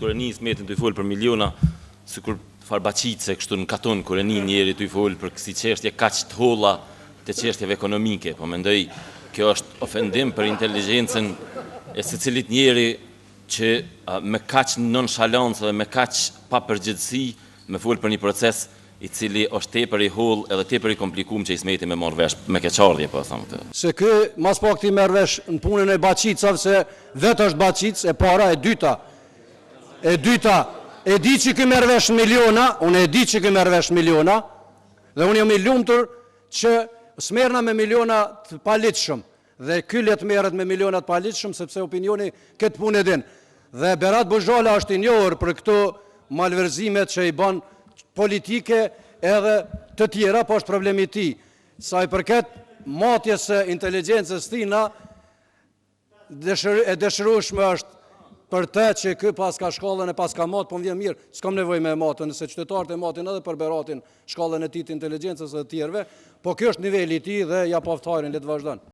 Kur e nis Ismetin tu fol për miliona, sikur far baqice kështu në katun, kur e nin njeri tu fol për kësi çështje kaq të holla të çështjeve ekonomike, po mendoj kjo është ofendim për inteligjencën e secilit njeri që me kaq nonshalancë dhe me kaq papërgjegjësi me fol për një proces i cili është tepër i hollë edhe tepër i komplikuar që Ismeti me marrë vesh, me keqardhje po e them këtë. Se ky ma s'pakti merr vesh në punën e baqicave se vetë është baqicë e para, e dyta. E dyta, e di që ky merr vesh në miliona, unë e di që ky merr vesh në miliona dhe unë jam i lumtur që s'merrna me miliona të paligjshëm dhe ky le të merret me miliona të paligjshëm, sepse opinioni këtë punë e di. Dhe Berat Buzhala është i njohur për këto malverzime që i bën politike edhe të tjera, po është problem i tij. Sa i përket matjes së inteligjencës së tij, e dëshirueshme është për të që ky paska shkallën e paska matur, po më vjen mirë, s'kam nevojë ta mat unë, se qytetarët e matin edhe për Beratin, shkallën e tij të inteligjencës dhe të tjerëve, po ky është niveli i tij dhe ia paftë hajrin, le të vazhdojë.